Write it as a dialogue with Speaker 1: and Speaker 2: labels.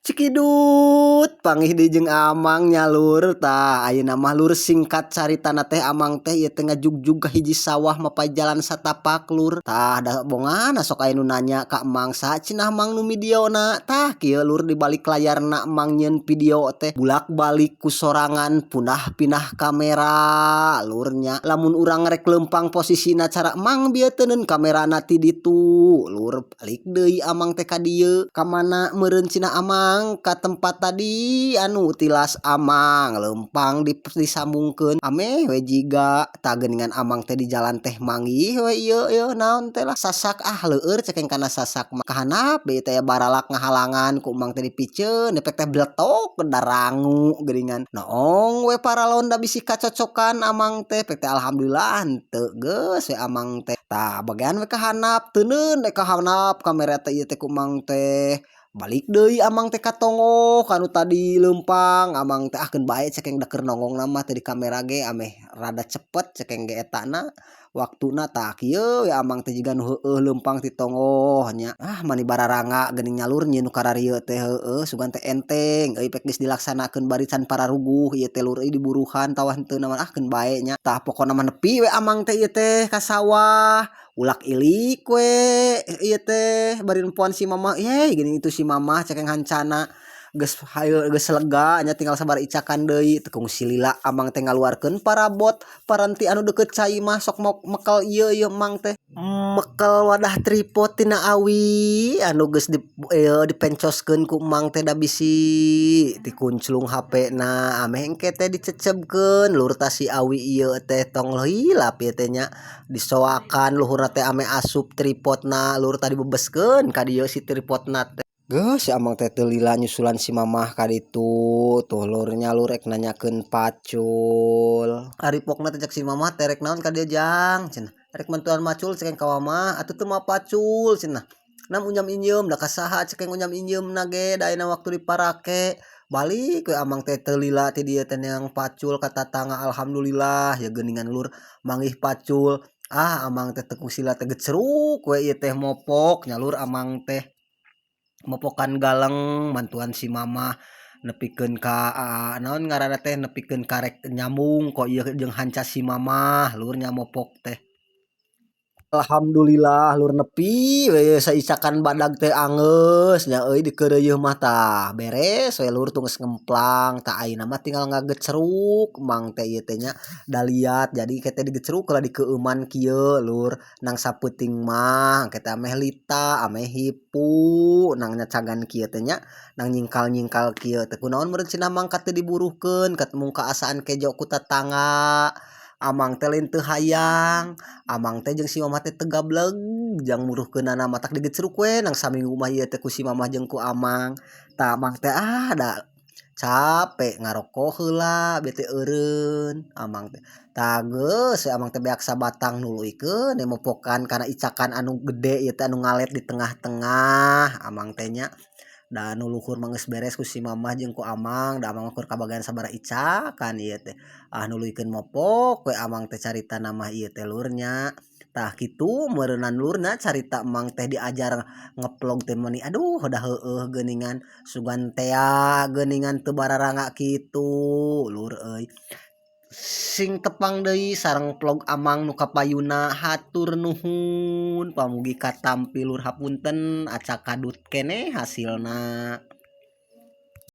Speaker 1: Cikidut panggih deui jeung Amang nya lur. Tah ayeuna mah lur singkat caritana teh Amang teh ieu teh ngajugjug ka hiji sawah mapay jalan satapak lur. Tah da bongana sok aya nu nanya ka Emang saha cenah Mang nu midiona. Tah kieu lur di balik layarna Emang nyieun video teh bulak balik ku sorangan punah pinah kamera lur nya. Lamun urang rek leumpang posisina cara Emang bieu teuneun kamerana ti ditu lur. Balik deui Amang teh ka dieu ka mana meureun cenah Amang ka tempat tadi anu tilas Amang leumpang disambungkeun ameh we jiga tah geuningan Amang teh di jalan teh manggih we ieu ieu naon teh lah sasak ah leueur cekeng kana sasak mah kahanap deui teh baralak ngahalangan ku Emang teh dipiceun efek teh bletok darangu geuningan noong we paralon da bisi kacocokan Amang teh pek teh alhamdulillah henteu geus we Amang teh. Tah bagean we kahanap teuneun we kahanap kamera teh ieu teh ku Emang teh balik deui Amang teh ka tonggoh kanu tadi leumpang Amang teh ah keun bae cekeng da keur nongongna mah teh di kamera ge ameh rada cepet cekeng ge etana waktuna. Tah kieu we Amang teh jiga nu heueuh leumpang ti tonggoh nya ah mani bararanga geuning nya lur nyieun nu kararieu teh heueuh sugan teh enteng euy pek geus dilaksanakeun bari can pararuguh ieu teh lur euy diburuhan tawa henteu mah ah keun bae nya. Tah pokona mah nepi we Amang teh ieu teh ka sawah ulak ilik we ieu teh bari nempoan si mamah yeh geuning itu si mamah cekeng hancana geus hayu geus lega nya tinggal sabaraha icakan deui teu kungsi lila Amang teh ngaluarkeun parabot paranti anu deukeut cai mah sok mekel ieu ieu Emang teh mekel wadah tripod tina awi anu geus di ieu dipencoskeun ku Emang teh da bisi dikunclung HP na ameh engke teh dicecebkeun lur tah si awi ieu teh tong hilap ieu teh nya disoakan luhurna teh ame asup tripodna lur tah dibebeskeun ka dieu si tripodna teh. Geus si Amang teh teu lila nyusulan si mamah ka ditu tuh lur nya lur rek nanyakeun pacul. Ari pokna teh cek si mamah teh rek naon ka dieu jang cenah rek mantuan macul cekeng ka mamah atuh teu mawa pacul cenah nam unyam injeum da ka saha cekeng unyam injeumna ge da ayeuna waktu diparake. Balik we Amang teh teu lila ti dieu teh neang pacul ka tatangga alhamdulillah ya geuningan lur manggih pacul ah Amang teh teu kungsi lila teh geceruk we ieu teh mopok nya lur Amang teh mopokan galeng mantuan si mamah nepikeun ka naon ngaranna teh nepikeun karek nyambung kok ieu jeung hanca si mamah lur nya mopok teh. Alhamdulillah lur nepi we saicakan badag teh anggeus nya euy dikeureuyeun mah tah beres we lur tunggeus ngemplang tah ayeuna mah tinggal ngageceruk Emang teh ieu teh nya daliat jadi ke teh digeceruk lah dikeueuman kieu lur nang sapeuting mah engke teh ameh lita ameh hipu nang nyacagan kieu teh nya nang nyingkal-nyingkal kieu teh kunaon meureun cenah Mang ka teu diburuhkeun kat mung kaasaan kejo ku tatangga. Amang teh lain teu hayang Amang teh jeung si mamah teh teu gableg jang muruhkeunana matak digeceruk we nang saminggu mah ieu teh ku si mamah jeung ku Amang. Tah Amang teh ah da capek ngaroko heula bete eureun Amang teh. Tah geus we Amang teh beak sabatang nuluykeun mopokan kana icakan anu gede ieu teh anu ngalet di tengah-tengah Amang teh nya. Da nu luhur mah geus beres ku si mamah jeung ku Amang da Amang mah keur kabagian sabaraha icakan ieu teh ah nuluykeun mopok we Amang teh caritana mah ieu teh lur nya. Tah kitu meureunan lur nya carita Emang teh diajar ngevlog teh meuni aduh da heueuh geuningan sugan tea geuningan teu bararanga kitu lur euy. Sing tepang deui sareng vlog Amang nu kapayuna hatur nuhun pamugi katampi lur hapunten acak kadut keneh hasilna.